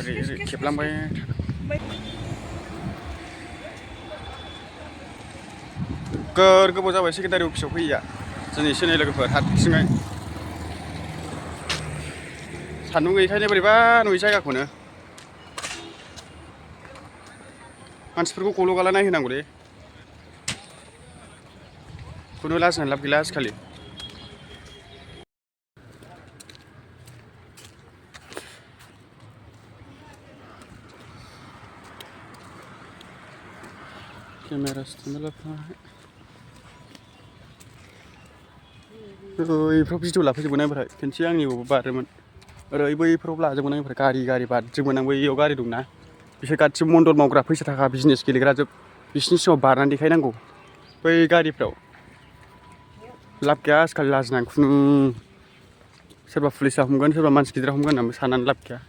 खेबलांबाय गोबाव जाबाय सेक्रेटारि अफिसाव फैया दिनैसो नै लोगोफोर हारसिङै सान्दुं गैयैखायनो बोरैबा नुयै जायगाखौनो मानसिफोरखौ गल' गाला नायहोनांगौलै खुनु लाजिनानै लाब गैला आजिखालि केमेरा बैफ्राव भिडिअ लाफैजोबगोन आं खनसे आंनियावबो बारोमोन ओरै बैफ्राव लाजोबगोन आं गारि बारजोबगोन आं बैयाव गारि दंना बिसोर गासिबो मन्दल मावग्रा फैसा थाखा बिजनेस गेलेग्रा जोब बिसिनि सिगाङाव बारनानै देखायनांगौ बै गारिफ्राव लाब गैया आजिखालि लाजिनानै खुनु सोरबा पुलिसा हमगोन सोरबा मानसि गिदिरा हमगोन होननानै साननानै लाब गैया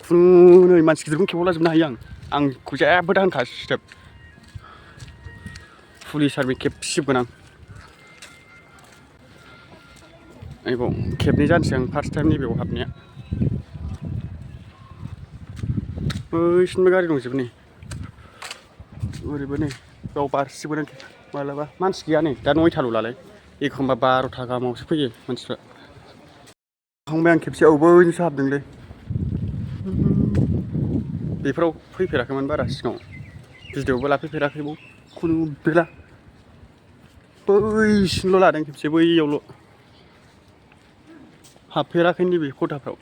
खुनु नै मानसि गिदिरखौनो खेबावलाजोबनो हायो आंखौ जेबो दा होनखा स्टेप पुलिस आर्मि खेबसिजोबगोन आं नैबाव खेबनै जानोसै आं फार्स्ट टाइम नैबेयाव हाबनाया बैसिनिबो गारि दंजोबो नै ओरैबो नै बेयाव बारसिगोन आं मालाबा मानसि गैया नै दा 9थाल' लालाय एखमबा 12था गाहामावसो फैयो मानसिफ्रा थांबाय आं खेबसे बैनिसो हाबदोंलै बेफोराव फैफेराखैमोन बारा सिगाङाव भिडिअबो लाफैफेराखैबाव खुनु गैला बैसिमल' लादों खेबसे बैयावल' हाबफेराखै नैबे खथाफ्राव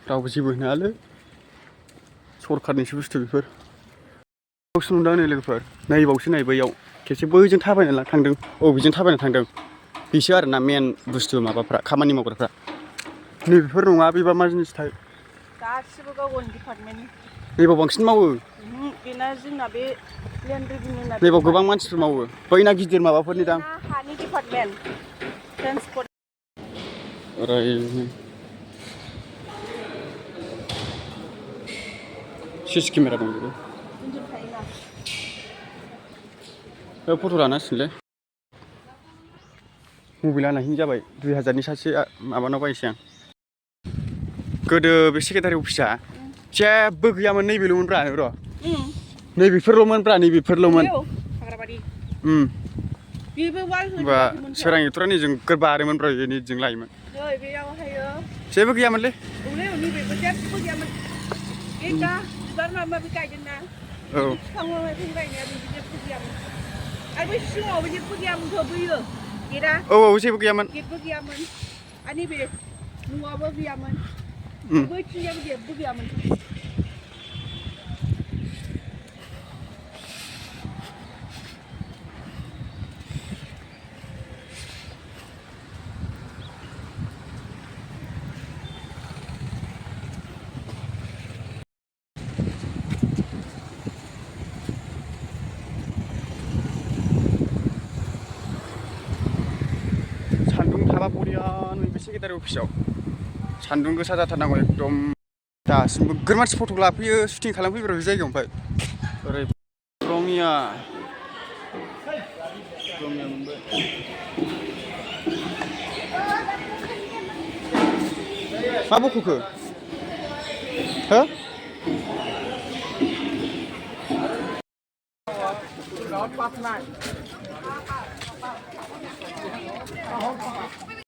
रावबो जेबो होनालै सरखारनिसो बुस्थु बेफोर बावसो नुदों नै लोगोफोर नैबावसो नै बैयाव खेबसे बैजों थाबायनानै थांदों बेजों थाबायना थांदों बिसो आरोना मेन बुस्थु माबाफ्रा खामानि मावग्राफ्रा नैबेफोर नङा बेबा मा जिनिसथाय गासिबो गाव गावनि डिपार्टमेन्टनि नैबाव बांसिन मावो बेना जोंना बे लेन्ड रेभिनिउना नैबाव गोबां मानसिफोर मावो बैना गिदिर माबाफोरनि दां हानि डिपार्टमेन्ट ट्रेन्सपर्ट ओरै सिसि केमेरा दंजोबो फट' लानांसिगोनलै मबाइल लानायनि जाबाय 2000नि सासे माबानाव बायसै आं गोदो बे सेक्रेटारि अफिसा जेबो गैयामोन नैबेल'मोनब्रा र' नैबेफोरल'मोनब्रा नैबेफोरल'मोन होमबा सोरां एक्टरा नैजों बारोमोनब्रा नैजों लायोमोन जेबो गैयामोनलै औ जेबो गैयामोन बरियानो बे सेक्रेटारि अफिसाव सान्दुं गोसा जाथारनांगौ एकदम दासिमबो गोर मानसि फट' लाफैयो शुटिं खालामफैयो बे जायगायाव ओमफ्राय ओरै रङिया मोनबाय मा बख'खो हो